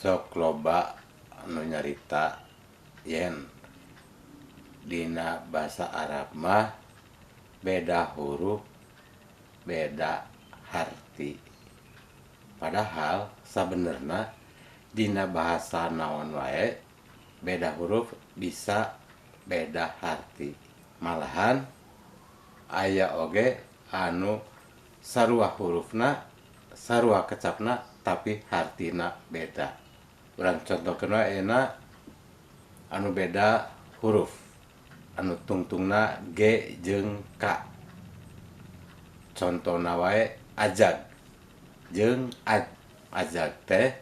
Sok loba anu nyarita yen dina basa Arab mah beda huruf beda harti. Padahal sabenerna dina bahasa naon wae beda huruf bisa beda harti. Malahan aya oge anu sarua hurufna, sarua kecapna, tapi hartina beda. Urang contohkeun wae ayeuna anu beda huruf anu tungtungna G jeung K. Contona wae ajag jeung aj. Ajag teh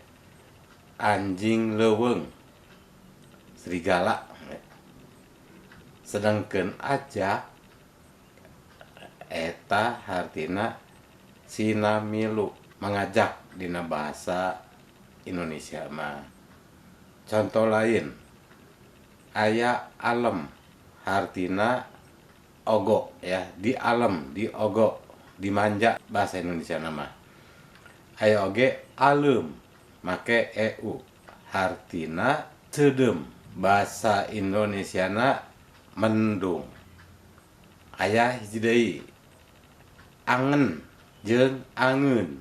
anjing leuweung, serigala. Sedangkeun ajak eta hartina sinamilu, mengajak dina bahasa Indonesia mah. Contoh lain aya alem, hartina ogo ya, di alem, di ogo, dimanja bahasa Indonesia nama. Aya oge alem make eu, hartina seudem, bahasa Indonesiana mendung. Aya hiji deui, angen jeung angeun.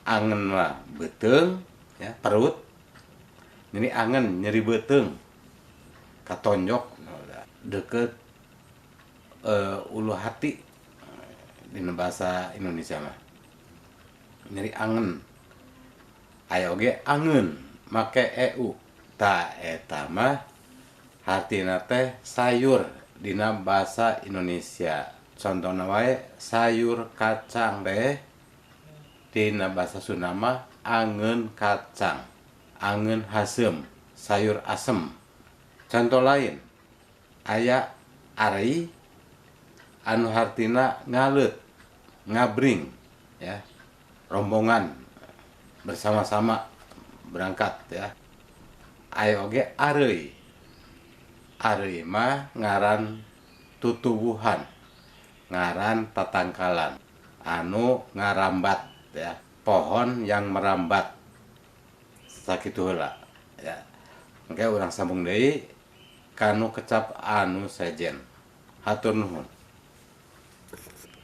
Angen mah beuteung ya, perut. Jadi angen nyeri beuteung, katonjok deket ulu hati dina bahasa Indonesia mah. Nyeri angen. Aya oge angeun make eu. Ta eta mah hartina teh sayur dina bahasa Indonesia. Contona wae sayur kacang teh dina bahasa Sunda mah angeun kacang, angeun haseum, sayur asem. Contoh lain aya arei anu hartina ngaleut, ngabring ya, rombongan bersama-sama berangkat ya. Aya oge areuy. Areuy mah ngaran tutuwuhan, ngaran tatangkalan anu ngarambat ya, pohon yang merambat. Sakitu heula ya. Engke urang sambung deui kanu kecap anu sejen. Hatur nuhun.